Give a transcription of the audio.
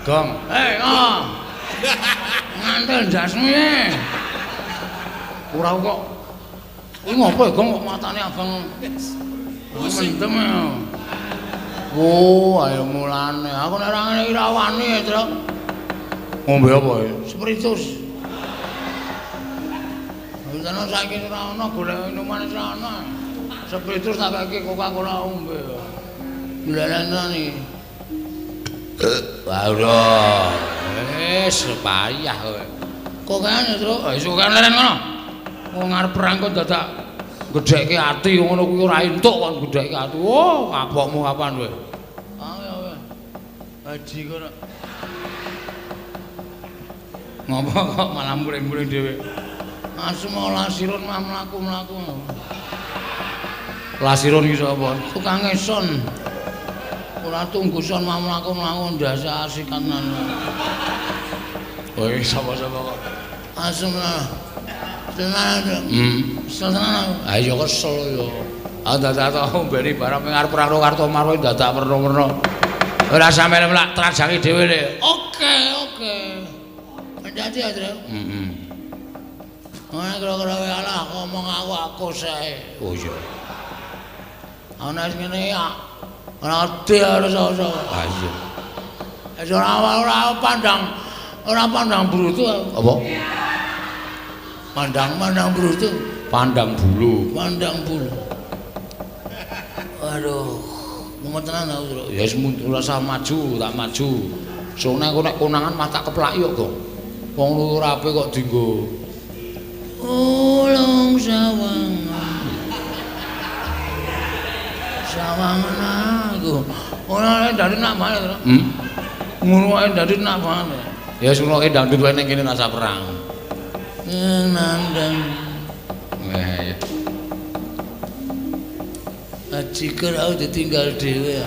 Gong. Hei, oh. Ngantel ndasmu iki. Ora kok. Kuwi ngopo ya, Gong, kok matane abang mendem ya. Oh, ayo mulane. Aku nek ora ngene iki ra wani ya, Truk. Ngombe apa ya? Spiritus. Wis saiki ora ana golek minuman ora ana. Spiritus tak kaki Coca-Cola ombe. Lha iki. Ora. Wis payah kowe. Kokane, Truk. Wis kokane leren ngono. Wong arep perang kok dadak gedhekke ati ngono kuwi ora entuk kon gedhekke ati. Oh, kapokmu kapan kowe? Ayo, ayo. Haji kono. Ngopo kok malah muring-muring dhewe? Asem lasirun mah mlaku-mlaku. Lasirun iki sapa? Tukang son. Ora tunggu son mah mlaku-mlaku ndase asikanan. Kowe sapa-sapa kok? Asem lah. Tenan. Kesel tenan. Ha iya kesel ya. Ah dadak tau mbeni barang ngarep perang karo Kartomarwa dadak werna-werna. Ora sampe mlak trajangi dhewe le. Oke, oke. Hati-hati ya, Tru. Heeh. Ora kira-kira wae alah ngomong aku sae. Oh iya. Ana sing ngene ya. Ora ngerti harus sapa. Ha iya. Wis ora pandang brutu. Apa? Pandang brutu. Pandang bulu. Pandang bulu. Aduh, mumet tenan aku, Tru. Ya wis ora usah maju, tak maju. Sone aku nek konangan mah tak keplaki kok, Gong. Wong ora apik kok dienggo. Ulung sawangan. Sawangan aku. Ora dadi nak banget. Ngono wae dadi nak banget. Ya wis ngono dangdut wae ning kene rasa perang. Nandang. Wah ya. Ajiker aku ditinggal dhewe.